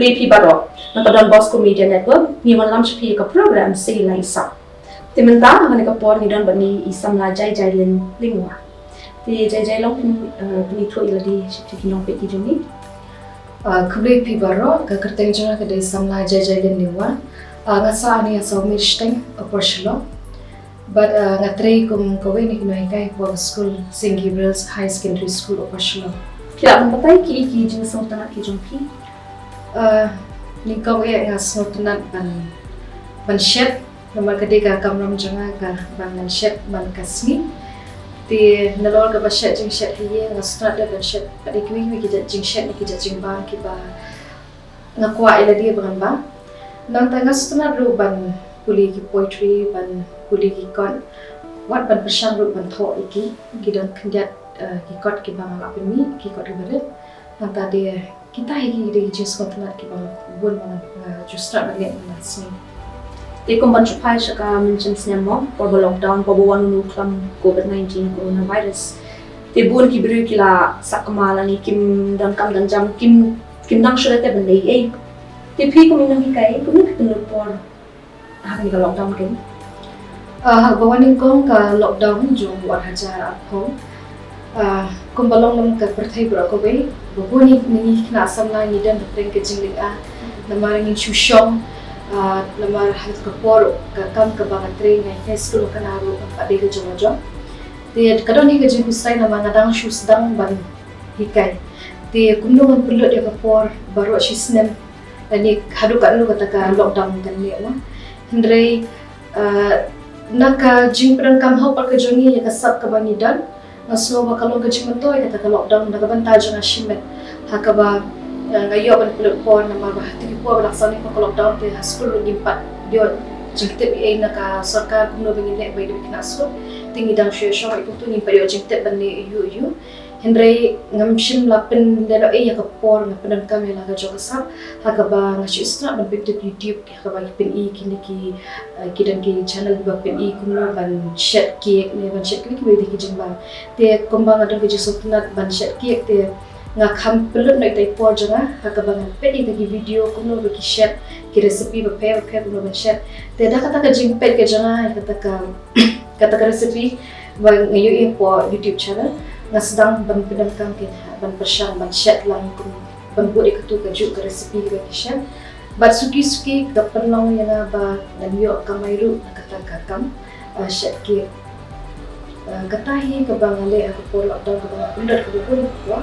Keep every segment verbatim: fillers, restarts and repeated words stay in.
Khublei phi baroh, na ka Don Bosco Media Network, ngi wanlam sha phi ka program Sei Lai Sap. Te mynta, ha kane ka por ngi don bad ngi i samla Jai Jai Lin Lyngwa. Te Jai Jai long phin, eh, phin ïathuh ïa lade sha phi ki nongpeit ki jong ngi. Ah, khublei phi baroh, ka kyrteng jong nga ka dei samla Jai Jai Lin Lyngwa. Ah, nga sah hangne ha Saw Mir Shteng, Upper Shillong. Bad, ah, nga trei kum kawei na ki nonghikai hapoh ka skul Saint Gabriel's High Secondary School, Upper Shillong. Phi lah ban batai ki, ki jingsngewtynnat ki jong phi? Ah, nyngkong eh nga sngewtynnat ban, ban shet, namar ka dei ka kamram jong nga ka ban, ban shet man ka sngi. Te nalor kaba shet jingshet hi ïa nga sngewtynnat ban shet pat ïa kiwei kiwei ki jait jingshet ne ki jait jingbam kiba nga kwah ïa lade ba ngan bam. Nangta nga sngewtynnat ruh ban pule ki poetry, ban pule ki kot, wat ban pyrshang ruh ban thoh ïa ki, ki don khyndiat, eh, ki kot kiba nga lah pynmih, ki kot kiba rit. Nangta de kita hi ki dei ki jingsngewtynnat kiba bun ba nga ju sngewtynnat ban leh man la ka sngi. Te kum ban shu phai sha ka mynshem snem mo, por ba lockdown, por ba wan u klam covid nineteen coronavirus. Te bun ki briew ki la sakma lane kim don kam don jam, kim, kim nang shuh te ban leh ei. Te phi kum i nonghikai, kumno phi pynlut por ha kane ka lockdown kane? Ah, haba wan nyngkong ka lockdown jong u ar hajar arphew. Ah, kumba long lem ka pyrthei baroh kawei, ba bun ngi, ngi khynnah samla ngi don hapdeng ka jinglynga. Namar ngin shu shong, ah, namar ha ka por ka kam kaba nga trei nga hikai skul, ka na ruh kam pat dei ka jong ka jong. Te ka don hi ka jingkhuslai namar nga dang shu sdang ban hikai. Te kumno ngan pynlut ïa ka por baroh shi snem, lane haduh katno kata ka lockdown kan leh mo. Hynrei, ah, na ka jingpyndonkam ha u paidbah ka jong ngi ïa ka sap kaba ngi don, nga sngew ba ka long ka jingmyntoi kata ka lockdown na ka bynta jong nga shimet. Ha kaba, eh, nga ïoh ban pynlut por namar ba ha kito ki por ba la sdang hi ka lockdown te ha skul ruh ngim pat ïoh jingtip ei na ka sorkar kumno ba ngin leh ba ïa ki khynnah skul. Te ngi dang shu ïa shong ïa kumto, ngim pat ïoh jingtip ban leh aiu aiu. Hynrei ngam shym la pynlehnoh ei ïa ka por, nga pyndonkam ïa la ka jong ka sap ha kaba nga shu sngap ban pyntip YouTube, ha kaba ki pyni kine ki, eh, ki don ki channel kiba pyni kumno ban shet cake ne ban shet kiwei kiwei de ki jingbam. Te kumba nga don ka jingsngewtynnat ban shet cake te nga kham pynlut noh ïa i por jong nga ha kaba ngan peit ïa ki video kumno ba ki shet, ki recipe bapher bapher kumno ban shet. Te da kata ka jingpeit ka jong nga ïa kata ka, kata ka recipe ba nga ïohi hapoh YouTube channel, nga sdang ban pyndonkam, ban pyrshang ban shet lang kum ban bud ïa kato kajuh ka recipe ba ki shet. Bad suki suki ka pynlong ïa nga ba ngan ïoh kamai ruh na kata ka kam, ah, shet cake. Ah, kata hi kaba nga leh ha ka por lockdown kaba nga pynlut kaba bun ka por.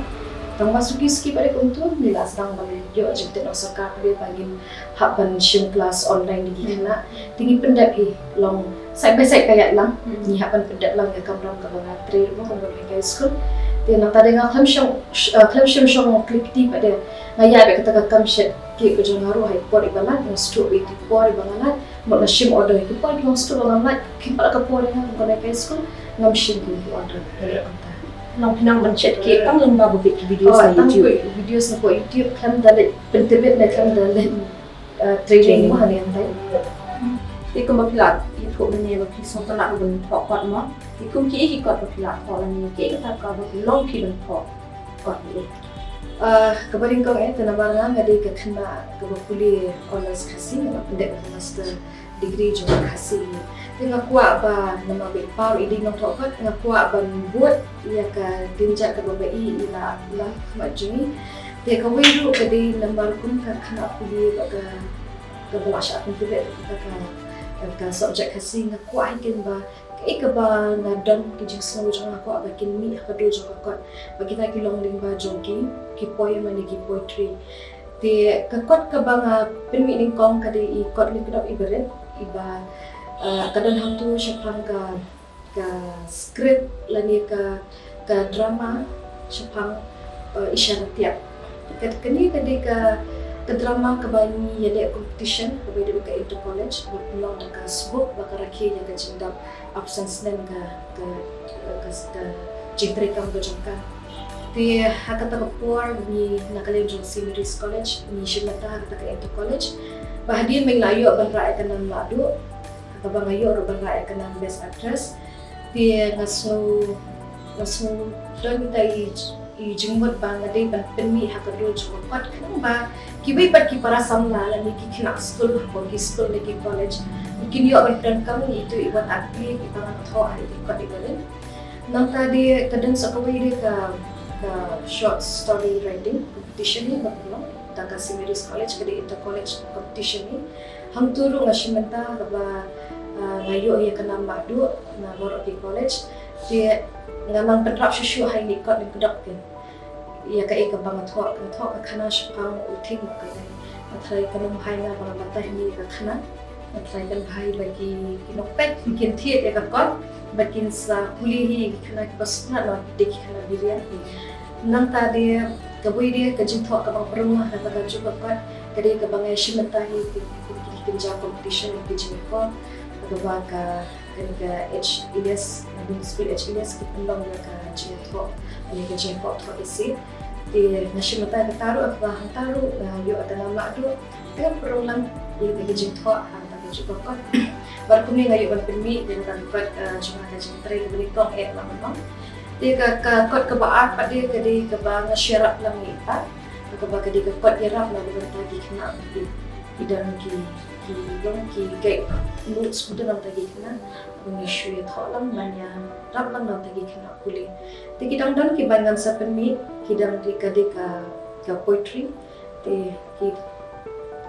Tang ba suki suki pat de kumto ngi la sdang ban ïoh jingtip na sorkar kaba ba ngin hap ban shim klas online da ki khynnah. Te ngi pyndep hi long side by side ka ïaid lang. Hmm. Ngi hap ban pyndep lang ïa ka kamram kaba nga trei ruh mo kum ka nonghikai skul. Te nangta de nga khlem shong, sh-, eh, khlem shim shong kli kti pat de nga ïaid beit kata ka kam shet cake ka jong nga ruh ha i por iba lait, nga sdang beit i por iba nga lait, mut nga shim order i por iba nga sdang ba ngam lait, kim pat la ka por ïa nga kum ka nonghikai skul, ngam shim ki order. Nga leh kumta. Nang pynang ban shet cake tang lyngba ba beit ki videos na YouTube. Oh, tang beit videos na YouTube, khlem da leit pyntbit ne khlem da leit, eh, training mo ha ne em tai. Te kumba phi la ïathuh mynne ba phi sngewtynnat ban thoh kot mo. Te kum kiei ki kot ba phi la thoh lane kiei kata kaba long phi ban thoh kot ne? Ah, kaba nyngkong eh, te namar nga nga dei ka khynnah kaba pule honours Khasi, nga la pyndep ka master degree jong ka Khasi. Te nga kwah ba namar ba i pa ruh i dei nongthoh kot, nga kwah ban bud ïa ka kynja kaba ba i, i la, i la khmat jong i. Te kawei ruh ka dei namar kum ka khynnah pule bad ka, kaba la shah pyntbit ka, ka, ka subject Khasi, nga kwah hi ken ba kaei kaba nga don ki jingsngew jong nga kwah ba kin mih ha ka dur jong ka kot. Ba kita ki long lyngba jong ki, ki poem lane ki poetry. Te ka kot kaba nga pynmih nyngkong ka dei i kot Lyngkdop Ibarit, iba, ah, ka don hangto shaphang ka, ka script lane ka, ka drama shaphang, ah, Isha Ratiak. Ka, kane ka dei ka, ka drama kaba ngi ïaleh competition, kaba ïadei bad ka inter college, ba pynlong da ka sbuk ba ka rakhe ïa ka jingdap absence snem ka, ka, ka, ka jingtrei kam ka jong ka. Te ha kata ka por ngi na ka liang jong Saint Mary's College ngi shim bynta ha kata ka inter college. Ba hadien ba ngi la ïoh ban rah ïa ka nam Lahduh, ha kaba nga ïoh ruh ban rah ïa ka nam Best Actress. Te nga sngew, nga sngew don kita i Ki jingmut ba nga dei ban pynmih ha ka dur jong ka kot khnang ba kiwei pat ki para samla lane ki khynnah skul ha ki skul ne ki college kin ïoh ban pyndonkam ïa itu i wat atli kiba nga thoh ha i kot i ba dei. Nangta dei ka don sa kawei dei ka, ka short story writing competition hi ba ka long da ka Saint Mary's College, ka dei inter college competition hi. Hangtu ruh nga shim bynta kaba, ah, nga ïoh ïa ka nam ba duh na baroh ki college. Te nga nang pynrap shuh shuh ha ine i kot lyngkdop kin ïa kaei kaba nga thoh, nga thoh ka khana shaphang u Thing Makai. Nga tharai kan ym bha ïa nga ba nga batai ïa ka khana. Nga tharai kan bha ïa ba ki, ki nongpeit kin thied ïa ka kot ba kin sa pule hi ki khana kiba sngewtynnat, dei ki khana biria hi. Nangta dei kawei dei ka jingthoh kaba nga pynrung ha kata kajuh ka kot, ka dei kaba nga ïashim bynta hi ki, ki, ki, ki jingïa competition, ki jingïakhoh, kaba ka kane ka H Elias, na Skul H Elias ki pynlong ïa ka jingïathoh, ïa ka jingïakhoh thoh essay. Te nga shim bynta kata ruh, kaba hangta ruh nga ïoh ka nam ba duh. Te nga pynrung lang ïa ka jingthoh ha kata kajuh ka kot. Bad kumne nga ïoh ban pynmih ïa kata ka kot, eh, jong nga ka jingtrei kaba nyngkong eh lang. Te ka, ka kot kaba ar pat dei ka dei kaba nga shu ïarap lang ïa i pa. Kaba ka dei ka kot ïarap na ka bynta ki khynnah ki, ki don ki, ki don ki, ki, ki student na ka bynta ki khynnah. Ba ngi shu ïathoh lang ban ïarap lang na ka bynta ki khynnah pule. Te ki dang don kiba ngan sa pynmih, ki dang dei ka dei ka, ka poetry. Te ki,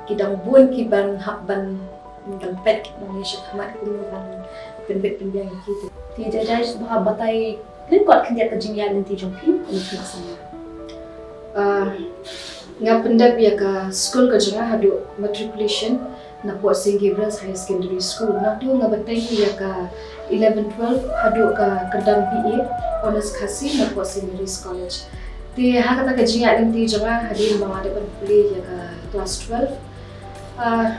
ki dang bun kiban hap ban, ban peit, ban ïa shakhmat kumno ban pynbit pynbiang ïa ki. Te Jairai, sngewbha batai lyngkot khyndiat ka jingïaid lynti jong phi, kumno phi la sdang. Ah, nga pyndep ïa ka skul ka jong nga haduh matriculation na poh Saint Gabriel's Higher Secondary School. Nangta nga bteng ïa ka eleven twelve haduh ka kyrdan B A Honours Khasi na poh Saint Mary's College. Te ha kata ka jingïaid lynti jong nga hadien ba nga dep ban pule ïa ka class twelve, ah,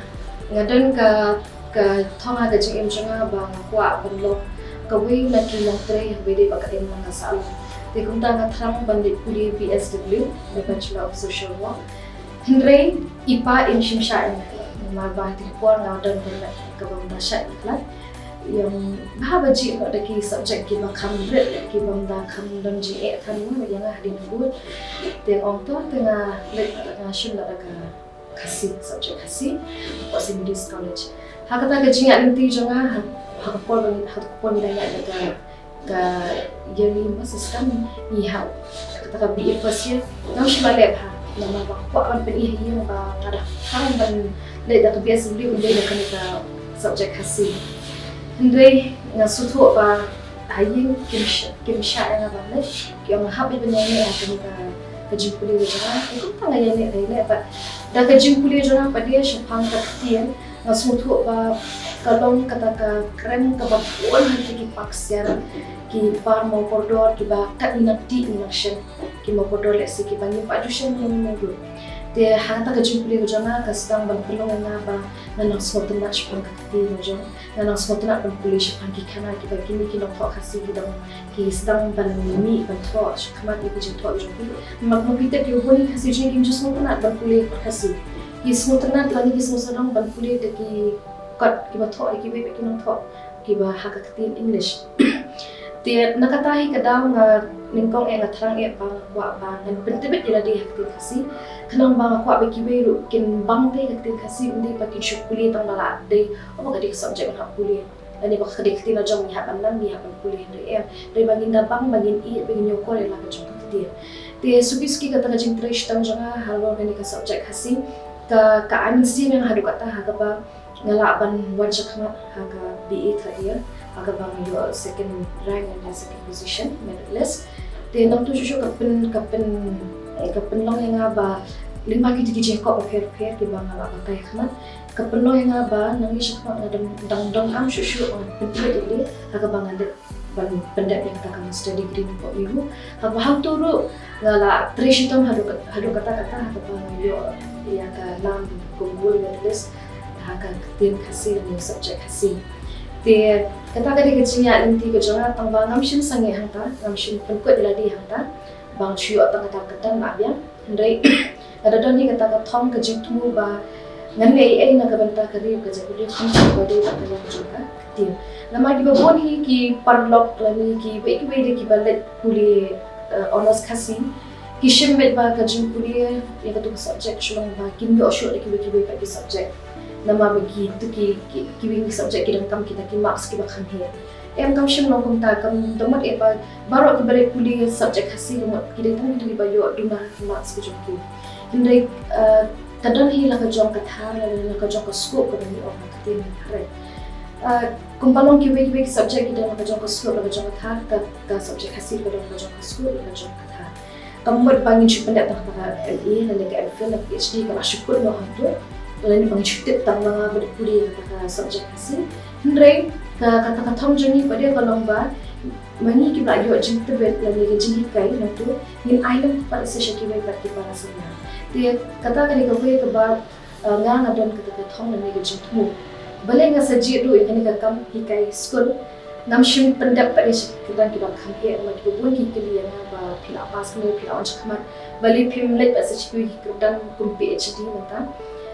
nga don ka, ka thong ha ka jingim jong nga ba nga kwah ban long kawei na ki nongtrei haba ïadei bad ka imlang ka sahlang. Te kumta nga thrang ban leit pule B S W, the Bachelor of Social Work. Hynrei i pa im shym shah ïa nga. Namar ba ha kata ka por nga don bynrap kaba ym da shait na khlad. Ïa, bha ba jia da ki subject kiba kham rit, kiba ym da kham don jingeh than ïa nga hadien ka bud. Te nga ong to, te nga leit, nga shim lada ka Khasi, subject Khasi, ha Saint Mary's College. Ha kata ka jingïaid lynti jong nga, ha, ha ka por, ha ka por ngi dang ïaid da ka, ka yearly ma system ngi ha kata ka B A first year. Ngam shym la leh bha namar ba kwah ban pyni ha ïing ba nga da khang ban leh da ka B S W, ban leh da kane ka subject Khasi. Hynrei nga sngewthuh ba ha ïing kim sh-, kim shah ïa nga ban leh, ki ong hap ban ïaineh ha kane ka, ka jingpule ka jong nga. Kumta nga ïaineh, ïaineh, bad da ka jingpule jong nga pat de shaphang ka ktien, nga sngewthuh ba ka long kata ka krem kaba bun ha ki park ksiar, ki par mawkordor kiba kat ngi nang tih ngi nang shem, ki mawkordor lehse kiba ngim pat ju shem ngi nang ruh. Te ha kata ka jingpule ka jong nga ka sdang ban pynlong ïa nga ba nga nang sngewtynnat shaphang ka ktien ka jong nga, nang sngewtynnat ban pule shaphang ki khana kiba kine ki nongthoh Khasi ki dang, ki sdang ban mih ban thoh shakhmat ïa ki jingthoh jong ki. Namar ma phi tip kiba bun ki Khasi jong ngi kim ju sngewtynnat ban pule kot Khasi. Ki sngewtynnat lane ki sngewsarong ban pule da ki kot kiba thoh ïa kiwei pat ki nongthoh kiba ha ka ktien English. Te na kata hi ka daw nga nyngkong eh nga thrang eh ba nga kwah ba ngan pyntbit ïa lade ha ka ktien Khasi. Khnang ba nga kwah ba kiwei ruh kin bang te ka ktien Khasi, ym dei ba kin shu pule tang ba la dei, oh, ba ka dei ka subject ban hap pule. Lane ba ka dei ka ktien la jong ngi hap ban nang, ngi hap ban pule, hynrei em. Hynrei ba ngin da bang, ba ngin ïeit, ba ngin ïoh kor ïa la ka jong ka ktien. Te suki suki kata ka jingtrei shiteng jong nga halor kane ka subject Khasi ka, ka ai mynsiem ïa nga haduh katta ha kaba nga lah ban wan shakhmat ha ka B A third year, ha kaba nga ïoh second rank and second position, merit list. Te nangtu shuh shuh ka pyn, ka pyn, ka pynlong ïa nga ba lyngba kito ki jingkop bapher bapher kiba nga la batai khmat, ka pynlong ïa nga ba nangne shakhmat nga dang, dang donkam shuh shuh ban pyntbit ïa lade ha kaba ngan leit ban pyndep ïa kata ka master degree napoh U. Haba hangtu ruh nga la trei shitom haduh kat-, haduh katta katta ha kaba nga ïoh ïa ka nam kum gold medalist ha ka ktien Khasi lane subject Khasi. Te kata ka dei ka jingïaid lynti ka jong nga, tang ba ngam shym sangeh hangta, ngam shym pynkut ïa lade hangta ba nga shu ïoh tang kata ka kyrdan la biang. Hynrei nga da don hi kata ka thong, ka jingthmu ba ngan leh ei ei na ka bynta ka ri ka jaitbynriew, khamtam ba dei ba ka liang jong ka ktien. Namar kiba bun hi ki paralok lane kiwei kiwei de kiba leit pule uh, Honours Khasi, ki shim beit ba ka jingpule ïa katu ka subject shuh ba kin ïoh shuh da kiwei kiwei pat ki subject. Namar ba kitu ki, ki, kiwei ki subject ki donkam kita ki marks kiba kham heh. Em, kam shym long kumta, kam da mut eh ba baroh kiba dei pule subject Khasi ka mut ki dei tang kitu kiba ïoh duna ki marks ki jong ki. Hynrei, uh, ka don hi la ka jong ka thar, la ka jong ka scope kaba ngi ong ha ka ktien phareng. Uh, kumba long kiwei kiwei ki subject ki don la ka jong ka scope, la ka jong ka thar, ka, ka subject Khasi ka don la ka jong ka scope, la ka jong ka thar. Ka mut ba ngin shu pyndep tang kata ka M A lane ka M Phil lane ka P H D ka la shu kut noh hangto. Lane ba ngin shu tip tang ma nga ba dei pule kata ka subject Khasi. Hynrei ka, kata ka thong jong ngi pat de ka long ba ma ngi kiba la ïoh jingtbit lane ka jinghikai nangto ngin ai lem pat sa sha kiwei pat ki para samla. Te kata ka dei kawei kaba, uh, nga nga don kata ka thong lane ka jingthmu. Balei nga sa jied ruh ïa kane ka kam hikai skul, ngam shym pyndep pat ïa ki kyrdan kiba kham heh, namar kiba bun ki kylli ïa nga ba phi la pass kane, phi la wan shakhmat, balei phim leit pat sa sha kiwei ki kyrdan kum P H D mynta.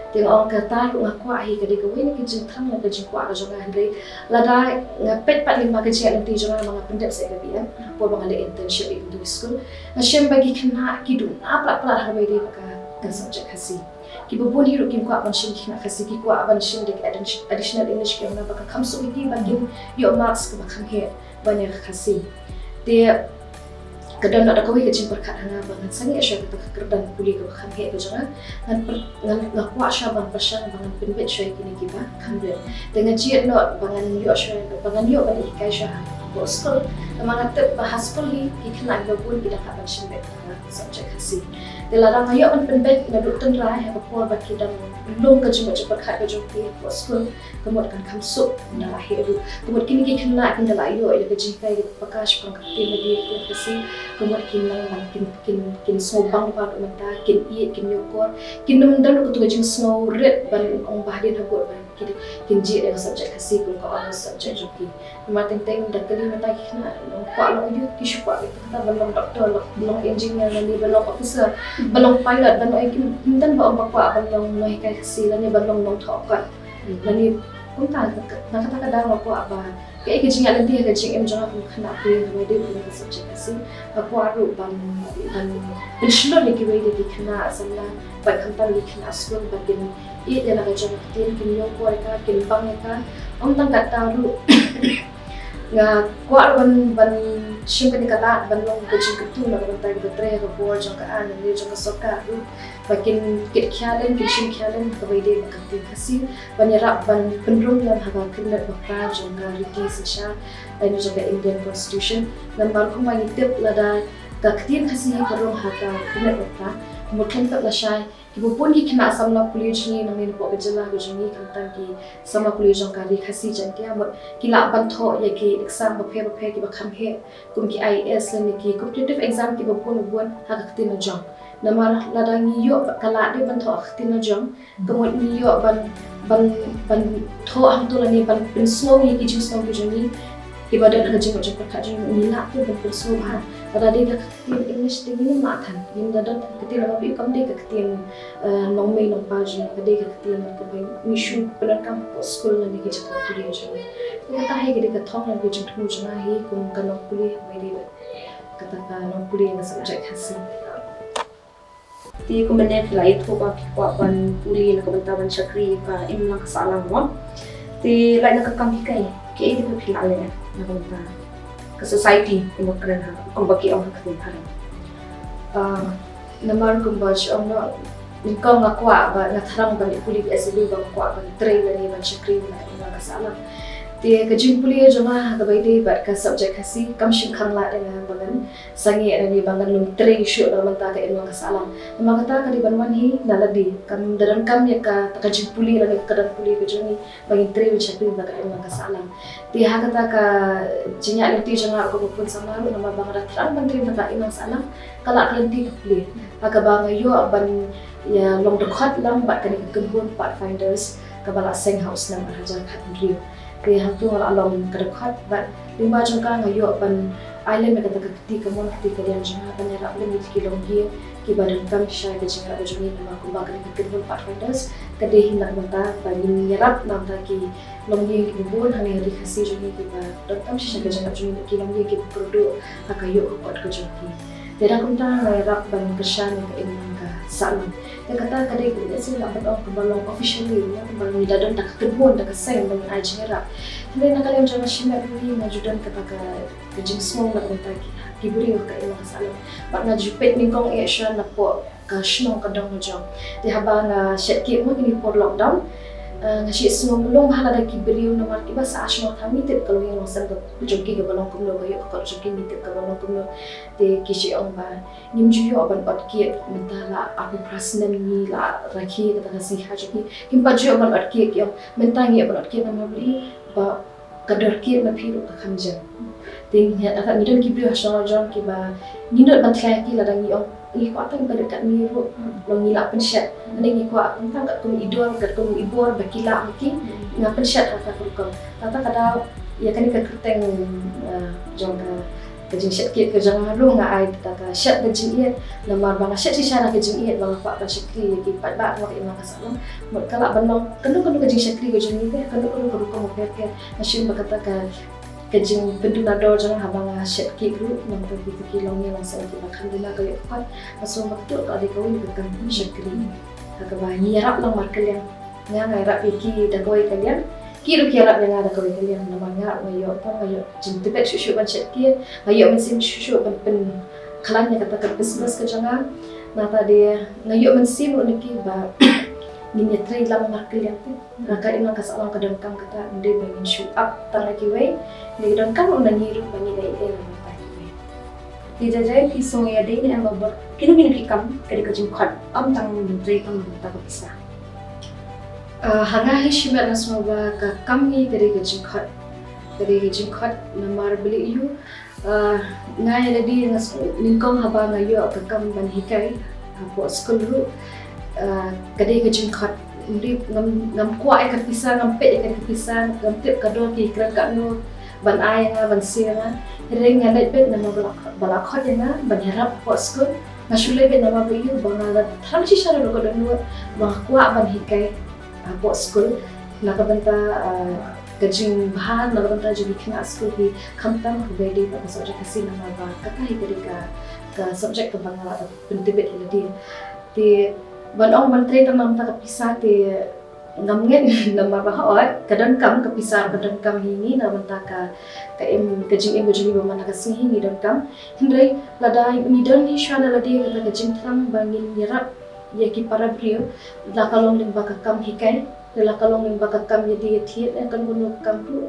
Te nga ong kata ruh nga kwah hi, ka dei kawei na ki jingthrang na ka jingkwah ka jong nga, hynrei lada nga peit pat lyngba ka jingïaid lynti jong nga ba nga pyndep sa ïa ka B M, hapoh ba nga leh internship ïa katu ka skul, nga shem ba ki khynnah ki duna palat palat ha kaba ïadei bad ka, ka subject Khasi. Kiba bun hi ruh kim kwah ban shim ki khynnah Khasi, ki kwah ban shim da ki addi-, additional English, ki ong ba ka kham suk ïa ki ba kin ïoh marks kaba kham heh ban ïa ka Khasi. Te ka don noh da kawei ka jingpyrkhat ha nga ba ngan sangeh shuwa kata ka kyrdan pule kaba kham heh ka jong nga, ngan pyr-, ngan, nga kwah shuwa ban pyrshang ba ngan pynbeit shuwa ïa kine kiba kham beit. Te nga jied noh ba ngan ïoh shuwa, ba ngan ïoh ban hikai shuwa hapoh skul. Namar nga tip ba ha skul hi ki khynnah kiba bun ki dang hap ban shim beit ha ka subject Khasi. Te lada nga ïoh ban pynbeit naduh tynrai ha ka por ba ki dang lum ka jingmut jingpyrkhat ka jong ki hapoh skul, ka mut kan kham suk, ynda la heh ruh. Ka mut kine ki khynnah ki ynda la ïoh ïa ka jinghikai kaba paka shaphang ka ktien lade ka ktien Khasi, ka mut kin nang ban kin, kin, kin sngewbang ba ruh mynta, kin ïeit, kin ñiewkor, kin nym don ruh katu ka jingsngewrit ban ong ba hadien habud ba kin, kin jied ïa ka subject Khasi kum ka honours subject jong ki. Namar teng teng da kylli mynta ki khynnah, long kwah long aïu, ki shu kwah kata ban long doctor, long, long engineer, lane ban long officer, ban long pilot, ban long, kim, kim don ba ong ba kwah ban long nonghikai Khasi, lane ban long nongthoh kot. Lane kumta, na kata ka daw nga kwah ba kaei ka jingïaid lynti ha ka jingim jong nga kum khynnah pule, haba ïadei bad ka subject Khasi, nga kwah ruh ban, ban pynshlur ïa kiwei de ki khynnah samla bad khamtam ki khynnah skul ba kin ïeit ïa la ka jong ka ktien, kin ñiewkor ïa ka, kin bang ïa ka. Ym tang katta ruh, nga kwah ruh ban, ban shim kane ka lad ban long ka jingkyntu na ka bynta kiba trei ha ka bor jong ka aiñ lane jong ka sorkar ruh, ba kin kit khia lem, kin shim khia lem ha kaba ïadei bad ka ktien Khasi, ban ïarap ban pynrung lem ha ka kynnoh bapra jong ka riti synshar lane jong ka Indian Constitution. Namar kumba ngi tip, lada ka ktien Khasi ka rung ha ka kynnoh bapra, mut khlem pep lashai kiba bun ki khynnah samla pule jong ngi nangne napoh ka jylla ka jong ngi, khamtam ki samla pule jong ka Ri Khasi Jaiñtia, mut ki lah ban thoh ïa ki exam bapher bapher kiba kham heh, kum ki I A S lane ki competitive exam kiba bun bun ha ka ktien la jong. Namar lada ngi ïoh ka lad de ban thoh ha ka ktien la jong, ka mut ngi ïoh ban, ban, ban thoh hangto lane ban pynsngew ïa ki jingsngew ki jong ngi, kiba don ha ka jingmut jingpyrkhat jong ngi, ngi lah te ban pynsngew bha. Lada dei ka ktien English te ngim lah than. Ngim da don ka ktien, namar ba kam dei ka ktien, eh, nongmei nongpa jong ngi, ka dei ka ktien kaba ngi shu pyndonkam hapoh skul lane ki jaka pule jong ngi. Te kata hi ka dei ka thong lane ka jingthmu jong nga hi kum ka nongpule, ba dei ba kata ka nongpule ïa ka subject Khasi. Te kumne phi la ïathuh ba phi kwah ban pule na ka bynta ban shakri ka imlang ka sahlang mo. Te lait na ka kam hikai, kaei kaba phi la leh na ka bynta ka society, kumba kren ha, kumba ki ong ha ka ktien phareng. Ah, namar kumba shu ong noh, nyngkong nga kwah ba, nga thrang ban pule B S W ba nga kwah ban trei lane ban shakri na ka imlang ka sahlang. Te ka jingpule jong nga ha kaba ïadei bad ka subject Khasi kam shym khang lad ïa nga ba ngan sangeh lane ba ngan lum trei shuh na ka bynta ka imlang ka sahlang. Namar kata ka dei ban wan hi na lade, kam da donkam ïa kata ka jingpule lane ka kyrdan pule ka jong ngi ba ngin trei ban shakri na ka imlang ka sahlang. Te ha kata ka jingïaid lynti jong nga kum u khun samla ruh, namar ba nga da thrang ban trei na ka imlang sahlang, ka lah ka lynti ka pule ha kaba nga ïoh ban ïa long dkhot lang bad kane ka kynhun Pathfinders kaba la seng ha u snem ar hajar khathynriew. Te hangto nga la long ka dkhot bad lyngba jong ka nga ïoh ban ai lem ïa kata ka kti kamon kti kadiang jong nga ban ïarap lem ïa ki longïing kiba donkam sha ka jingïarap ka jong ngi, namar kumba kane ka kynhun Pathfinders ka dei hi na ka bynta ba ngin ïarap na ka bynta ki longïing kiba bun hangne ha ri Khasi jong ngi kiba donkam shisha ka jingïarap jong ngi, ki longïing kiba kyrduh ha ka ïoh ka kot ka jong ki. Te da kumta nga ïarap ban kyrshan ïa ka imlang ka sahlang. Te kata ka dei ka dei sien la ban ong kaba long officially, ïa kaba ngi da don da ka kynhun da ka seng ban ai jingïarap. Te na ka liang jong nga shimet ruh nga ju don kata ka ka jingsngew na ka bynta ki ki briew ha ka imlang ka sahlang. Bad nga ju peit nyngkong eh shuwa napoh ka shnong ka dong ka jong. Te haba nga shet kit mo kine por lockdown, eh, nga shu sngew mlong bha lada ki briew namar kiba sah ha shnong tang ngi tip ka longïing longsem ka jong ki kaba long kumno, ka ïoh ka kot jong ki ngi tip kaba long kumno. Te ki shu ong ba ngim ju ïoh ban ot kit mynta la arphew phra snem ngi la rakhe kata ka sngi ha jong ki. Kim pat ju ïoh ban ot kit, ki ong mynta ngi ïoh ban ot kit namar ba ka dor kit na phi ruh ka kham jan. Te ngi, ngi don ki briew ha shnong jong kiba ngi nud ban thlai ki lada ngi ong ngi kwah tang ba dei katne ruh, long ngi lah pynshet. Ngi kwah tang katkum i dor katkum i bor ba ki lah ma ki, nga pynshet ha ka rukom. Kata ka daw ïa kane ka kyrteng, eh, jong ka ka jingshet kit ka jong nga ruh nga ai kata ka shet ka jingïeit, namar ba nga shet shisha da ka jingïeit ba nga kwah ban shakri ïa ki paidbah ba ka imlang ka sahlang. Mut ka lah ban long kano kano ka jingshakri ka jong ngi te, kano kano ka rukom ka pher pher. Nga shem ba kata ka ka jingpynduna dor jong nga haba nga shet kit ruh namar ba kito ki longïing longsem kiba kham duna ka ïoh ka kot. Nga sngew ba kato ka dei kawei ka kam shakri ha kaba ngi ïarap lang markylliang. Nga nga ïarap ïa ki da kawei ka liang, ki ruh ki ïarap ïa nga da kawei ka liang, namar nga ruh nga ïoh tang, nga ïoh jingtbit shuh shuh ban shet kit, nga ïoh mynsiem shuh shuh ban pynkhlaiñ ïa kata ka business ka jong nga. Nangta de nga ïoh mynsiem ruh na ki ba ngin ïatrei lang markylliang te. Ka imlang ka sahlang ka donkam kata, ym dei ba ngin shu ap tang ïa kiwei, ngi donkam ruh na ngi ruh ba ngin ïa ïeng na bynta kiwei. Te Jai Jai, phi sngew ïadei ne em ba bor kino kino ki kam ka dei ka jingkhot, ym tang ban trei tang na bynta ka pisa? Ah, ha nga hi shimet nga sngew ba ka kam hi ka dei ka jingkhot. Ka dei ka jingkhot namar balei ïoh, ah, nga ïa lade nga sngew nyngkong haba nga ïoh ka kam ban hikai hapoh skul ruh, ah, ka dei ka jingkhot. Ym dei, ngam, ngam kwah ïa ka pisa, ngam peit ïa ka pisa, ngam tip ka dor ki kren katno ban ai ïa nga, ban siew ïa nga. Hynrei nga leit beit namar ba la, ba la khot ïa nga ban ïarap hapoh skul. Nga shu leit beit namar ba ïoh ba nga la thrang shisha ruh ka dohnud ba nga kwah ban hikai hapoh skul na ka bynta, ah, ka jingbha na ka bynta jong ki khynnah skul ki, khamtam kiba dei bad ka subject Khasi namar ba kata hi ka dei ka, ka subject kaba nga la pyntbit ïa lade. Te ban ong ban trei tang na bynta ka pisa te ngam ngeit namar ba hooid ka donkam, ka pisa ka donkam hi ngi na bynta ka, ka im, ka jingim ka jong ngi ba man la ka sngi hi ngi donkam. Hynrei lada ngi don hi shuwa na lade kata ka jingthrang ba ngin ïarap ïa ki para briew, la ka long lyngba ka kam hikai, la ka long lyngba ka kam ïadie ïathied, eh, kano kano ka kam ruh,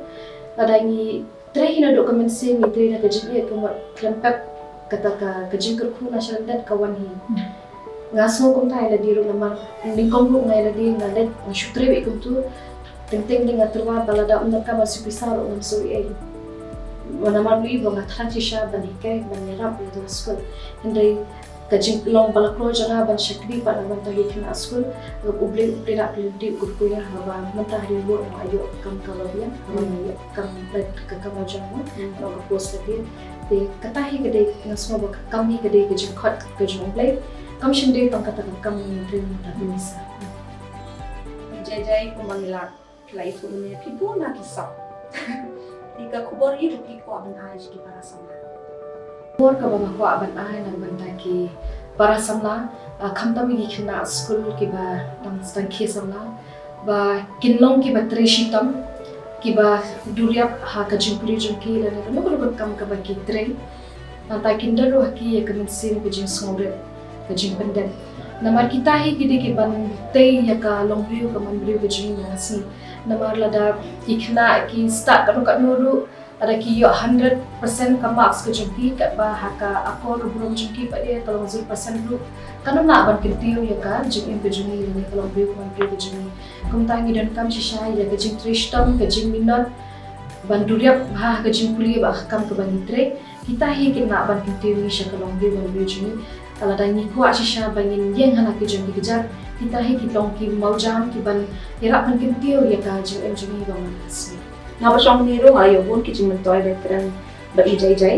lada ngi trei hi naduh ka mynsiem, ngi trei da ka jingïeit, ka mut khlem pep kata ka, ka jingkyrkhu na sha lyndet ka wan hi. Nga sngew kumta ïa lade ruh namar nyngkong ruh nga ïa lade nga leit nga shu trei beit kumtu. Teng teng de nga tyrwa ba lada ym donkam ban siew pisa ruh ngam siew ei ei. Namar balei ba nga thrang shisha ban hikai ban ïarap ïa ka skul. Hynrei ka jinglong ba la kloi jong nga ban shakri pat na bynta ki khynnah skul, U Blei u pynlong pynlong dei u kyrkhu ïa nga haba mynta ha ri ruh nga ïoh ka kam kaba biang, haba nga ïoh ka kam, ka kam la jong nga, ka post ka dei. Te kata hi ka dei, nga sngew ba ka kam hi ka dei ka jingkhot ka jong U Blei. Kam shym dei tang kata ka kam ngi trei mynta ka misa. Jai Jai, kumba ngi la Phi la ïathuh mynne phi bun na ki sap. Te ka khubor aïu ba phi kwah ban ai sha ki para samla? Khubor kaba nga kwah ban ai na bynta ki para samla, ah, khamtam ki khynnah skul kiba dang sdang khie samla ba kin long kiba trei shitom, kiba duriap ha ka jingpule jong ki lane kano kano ka kam kaba ki trei. Nangta kin don ruh ha ki ïa ka mynsiem ka jingsngewrit, ka jingpyndep. Namar kita hi ki dei ki ban tei ïa ka longbriew ka manbriew ka jong ngi na ka sngi. Namar lada ki khynnah ki stad katno katno ruh, lada ki ïoh hundred percent ka marks ka jong ki, katba ha ka akor burom jong ki pat ïa ka long zero percent ruh, kan ym lah ban kyntiew ïa ka jingim ka jong ngi lane ka longbriew ka manbriew ka jong ngi. Kumta ngi donkam shisha ïa ka jingtrei shitom, ka jingminot ban duriap bha ha ka jingpule bad ha ka kam kaba ngi trei. Kita hi kin lah ban kyntiew ngi sha ka longbriew manbriew jong ngi. Lada ngi kwah shisha ba ngin ïeng ha la ki jong ki kjat, kita hi ki long ki mawjam ki ban ïarap ban kyntiew ïa ka jingim jong ngi ba man ka sngi. Nga ba shong hangne ruh nga la ïoh bun ki jingmyntoi ba kren bad i Jai Jai.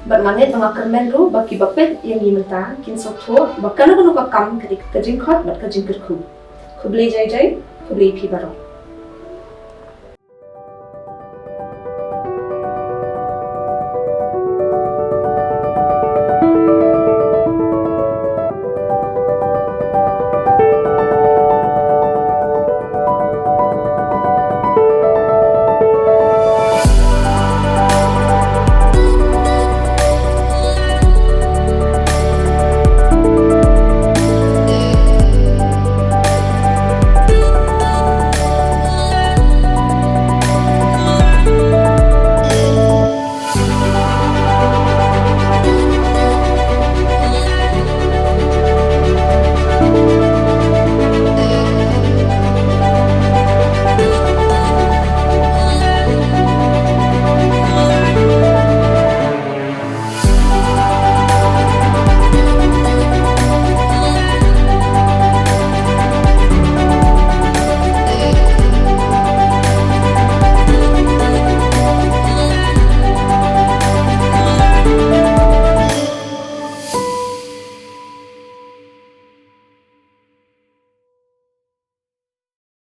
Bad nga ngeit ba nga kyrmen ruh ba kiba peit ïa ngi mynta kin sngewthuh ba kano kano ka kam ka dei ka jingkhot bad ka jingkyrkhu. Khublei Jai Jai, khublei phi baroh.